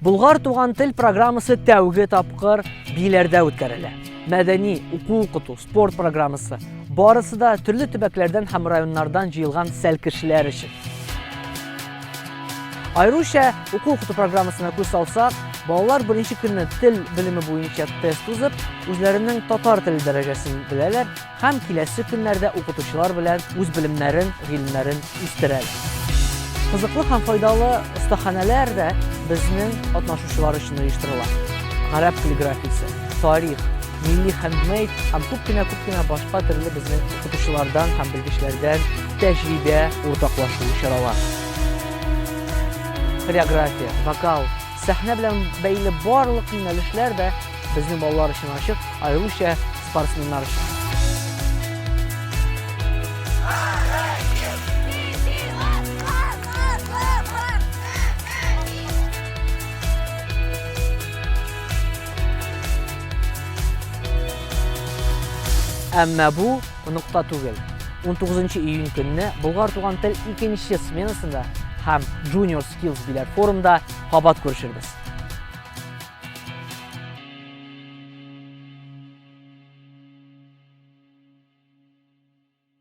Болгар туган тел программасы тәүге тапкыр Биләрдә үткәрелә. Мәдәни, уку-укыту, спорт программасы барысы да төрле төбәкләрдән һәм районнардан җыелган сәлкешләр өчен. Аеруча уку-укыту программасына күз салсак, балалар беренче көнне тел белеме буенча тест узып, үзләренең татар теле дәрәҗәсен беләләр һәм киләсе көннәрдә укытучылар белән үз белемнәрен, гыйлемнәрен үстерәләр. Кызыклы һәм файдалы остаханәләр дә безнең катнашучылар өчен оештырыла. Гарәп каллиграфиясе, тарих, милли хендмейд һәм күп кенә күп кенә башка төрле безнең укытучылардан һәм белгечләрдән тәҗрибә уртаклашу чаралар. Хореография, вокал, сәхнә белән бәйле барлык юнәлешләр дә безнең балалар өчен ачык, аеруча спортсменнар өчен. Әмма бу нокта түгел. 19 июнь көнне Болгар туган тел икенче сменасында һәм Junior Skills Биләр форумда кабат күрешербез.